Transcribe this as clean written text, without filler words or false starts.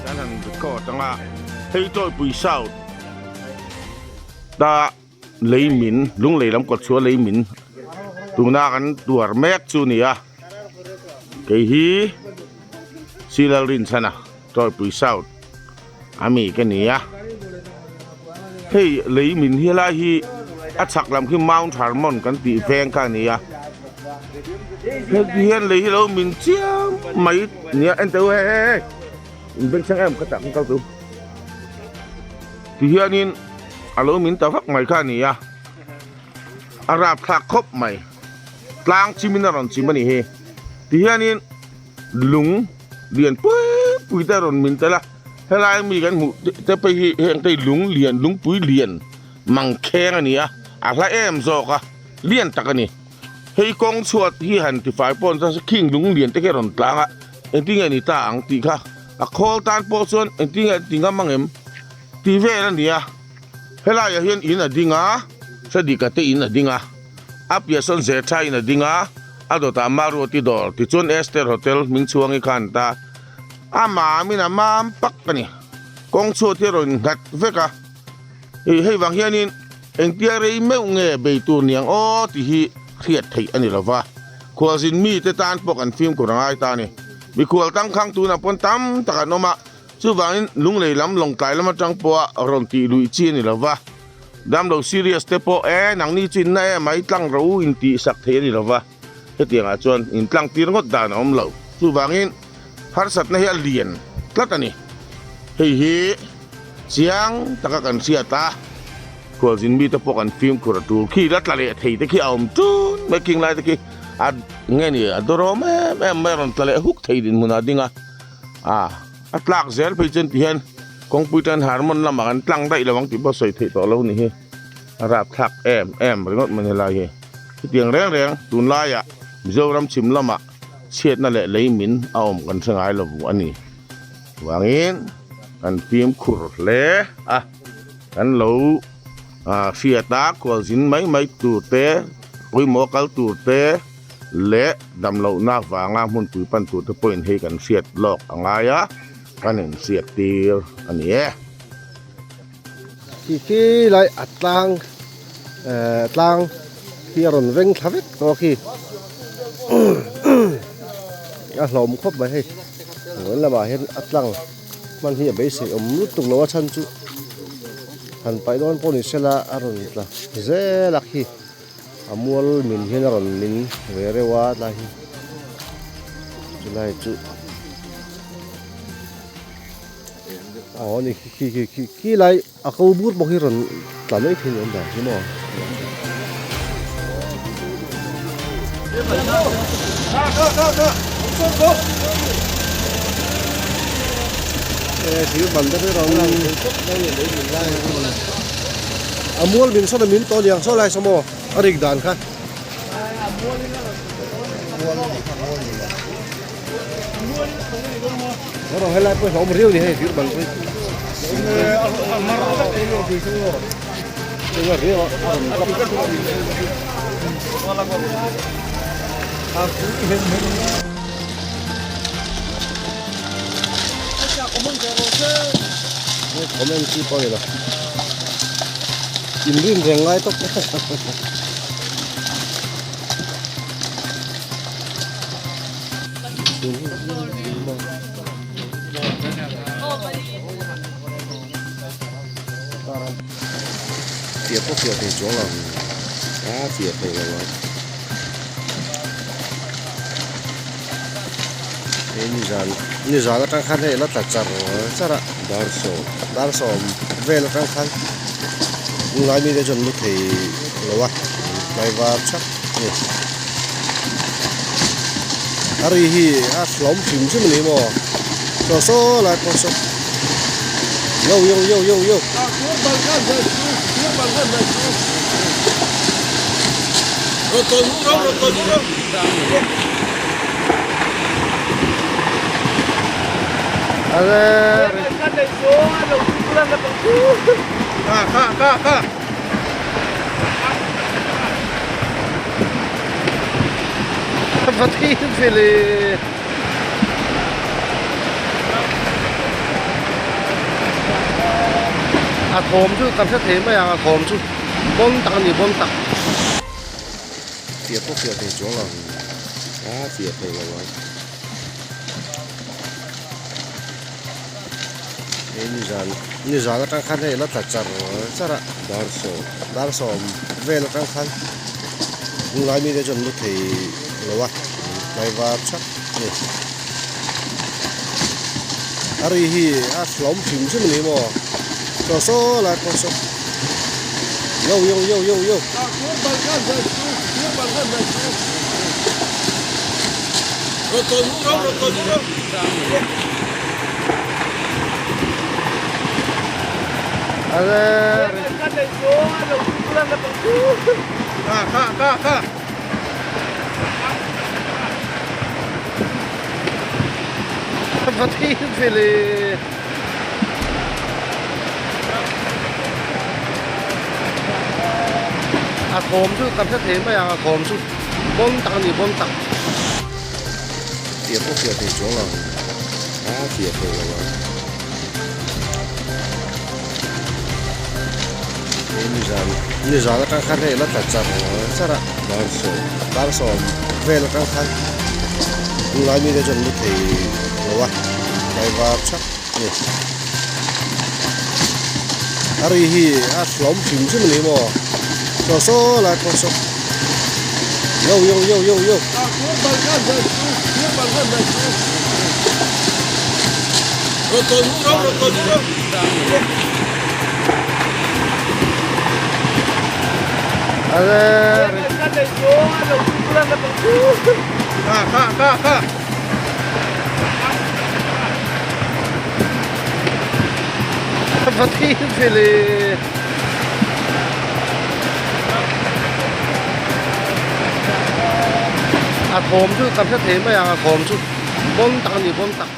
Kan han record anga hei Tawipui South ta lei min lunglei lam kawt chhuah lei min tuna kan tuar mek chu a ni a kei hi Silal Rinchhana Tawipui South a mi ka ni a hei lei min hi helai hi a chhak lam khi Mount Hermon kan tih veng kha a ni a heti hian lei hi lo min chiam mai nia en teh u hei hei hei in bengchheng em ka tah khan kal teh u ti hianin a lo min ta vak mai kha a ni a a rapthlak khawp mai tlang chimin a rawn chim a nih hi ti hianin lung lian pui pui te a rawn min tel a helai mi kan hmuh te phei hi heng te hi lung lian lungpui lian mangkheng a ni a a hla em zawk a lian tak a ni hei kawng chhuat hi han tifai pawh an khing lung lian te khi a rawn tlang a engtin nge ni ta ang tih kha a khawl tan pawh chuan engtin nge ti ngam ang em tih vel a ni a helaiah hian in a ding a Frederick-a te in a ding a a piah sawn Zetha in a ding a a dawtah Maruati dawr tichuan Esther Hotel hming chhuangi kha an ta a mamin a mam pak a ni kawng chhuat hi a rawn nghat vek a ih hei vang hianin engtia rei meuh nge bei tur niang aw tih hi hriat theih a ni lo va khualzin mite tan pawh kan fimkhur a ngai ta a ni mikhual tangkhang tunah pawn tam tak an awm a. Chuvangin lunglei lam lawngtlai lam atang pawha rawn tih luih chi a ni lo va, damlo serious te pawh e nangni chu inna em a i tlang ro u in tih sak thei a ni lo va, hetiangah chuan in tlang tir ngawt dan a awm lo. Chuvangin harsatna hi a lian tlat a ni. Hei hi chiang taka kan hriat a, khualzin mite pawh kan fimkhur a tul khi la tla leh thei te khi a awm tun mai khing lai te khi a nge ni a dawrawm em em mai a rawn tla leh huk thei dinhmunah a ding a. A a tlak zel phei chuan tihian kawngpui tan harmon lamah kan tlang daih lo ang tih pawh sawi theih tawh lo ni hi a rapthlak em em ringawt mai helai hi hetiang reng reng tunlaiah Mizoram chhim lamah chhiatna leh lei min a awm kan hre ngai lo a ni vangin kan fimkhur hle a kan lo hriat a khualzin mai mai tur te pawimawh kal tur te. Leh damlohna vanga hmunpui pan tur te pawhin hei kan hriat lawk a ngai a, kan inhriat tir a ni e. Khi khi lai a tlang eh tlang khi a rawn veng thla vek tawh a khi a hlawm khawp mai hei vawiin lamah hian a tlang hman hi a beisei awm lutuk lo a chhan chu han paih dawn pawh ni sela a rawn tla zel a khi. A mual min hian a rawn min ve reuh a tlai hi chulai chu aw ani khi khi khi khi lai a ko bur bawk hi rawn tla mai thei an dan hi maw. E thir ban te rawn A mual min sawn a min tawh liang saw lai saw maw a rik dan kha. Rawh helai pawh hlawm riau ni hei thir ban pawh. Comment chi pawh ni lo. In rin reng ngai tawp. Fiah pawh fiah thei chuang lo. A fiah thei lo ang. Hei nizan nizan atang khan hei la tla char char a. Dar sawm dar sawm vel atang khan tunlai mite chuan lu thei lo a tlai var chhak a ni. A ri hi a hlawm hrim hrim a ni maw saw saw lai pawh saw yo yo yo yo yo. A thawm chu kan hre thei mai ang a thawm chu bawn tak a ni bawn tak. Fiah pawh fiah thei chuang lo. A fiah thei lo ang. Hei nizan nizan atang khan hei la tla char char a. Dar sawm. Dar sawm vel atang khan tunlai mite chuan an lu thei lo a tlaivar thak a ni. A ri hi a hlawm hrim hrim a ni maw saw saw lai pawh saw yo yo yo yo yo. Va thi vele. A thawm chu kan hre thei mai ang a thawm chu bawn tak a ni bawn tak. Fiah pawh fiah thei chuang lo. A fiah thei lo ang. Hei nizan nizan atang khan hei la tla char char a. Dar sawm. Dar sawm vel atang khan tunlai mite chuan an lu thei lo a tlaivar thak a ni. A ri hi a hlawm hrim hrim a ni maw saw saw lai pawh saw yo yo yo yo yo. Va thi vele. A thawm chu kan hre thei mai ang a thawm chu bawn tak a ni bawn tak.